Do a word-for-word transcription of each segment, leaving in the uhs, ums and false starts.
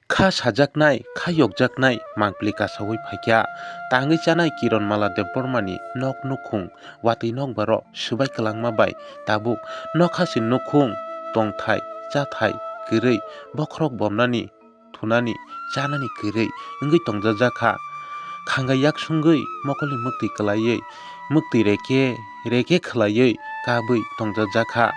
Kha sajaknai, kha yokjaknai mangpili kasaui phaikha. Tangwi chanai Kiron Mala Debbarmani nok nukhung, watwi nokbarok swbai kwlangma bai tabuk nokha se nukhung, tongthai, chathai kwrwi, bokhorok bomnani, thunani, chanani kwrwi wngwi tongjajakha. Khanga yak sungwi mokolni mwktwi kwlaiwi, mwktwi reke reke khwlaiwi kabwi tongjajakha.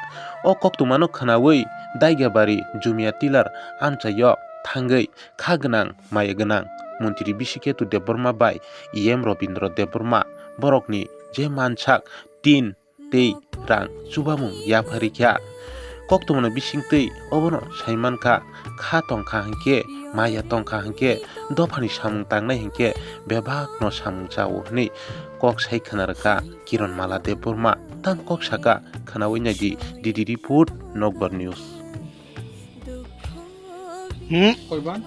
O koktwmano khwnaui Daigabari Jumia Tiller amchaio thangwi kha gwnang, maya gwnang montri Bisiketu Debbarma bai E M Robindra Debbarma borokni je mansak tin tei rang chubamung yapharikha. Koktwmano bisingtwi obono saimankha, kha tongkha hinkhe, maya tongkha hinkhe, dophani samung tangnai hinkhe bebakno samung chao hwnwi kok sai khwnarwkha Kiron Mala Debbarma. Tamo kok saka, khwnaui naidi D D report, Nokbar News. Hmm? Korban?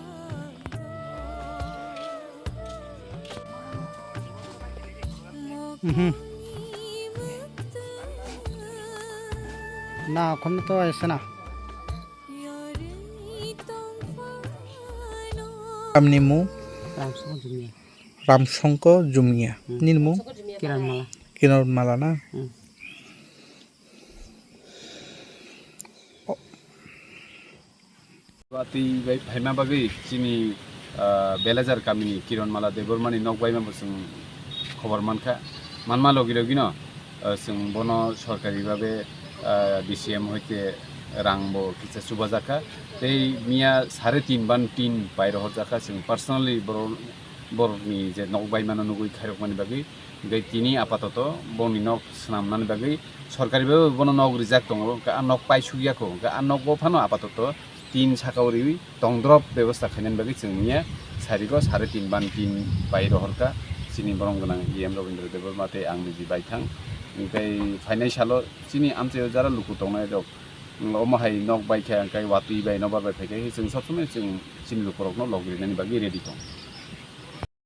Mhm. Na, kono to ese na. Amni mu? Ramsongko Jumia. Ramsongko Jumia. Hmm. Nini mu? Kiran Mala. Kiran Mala na? Hmm. Watwi bai phaima bagwi chini, ah, Belajar kamini Kiron Mala Debbarmani nok baima bo chwng khobor mankha. Manma logi logino, ah, chwng bono sorkari babe, ah, D C M hoite rang bo kisa chubajakha. Tei miya sare tin ban tin pai rohorjakha, chwng personally borok, borokni je nok baimano nugwi khairokmani bagwi. Hingke tini apatoto boni nok swnamnani bagwi sorkari bai bono nok rijak tongo, hingke a nok paisukya kho, hingke a nogo phano apatoto tin saka o riwi tongdrop bebosta khainani bagwi chwng miya sarigo sare tin ban tin pai rohorkha chini borom gwnang E M Robindra Debbarma tei ang niji baithang. Hingke phainai salo chini amchaio jara luku tongnai rok, omo hai nok baikha, hingke watwi bai nokbar bai phaikha, chwng sob somoi chwng chini lukurokno lok rinani bagwi ready tongo.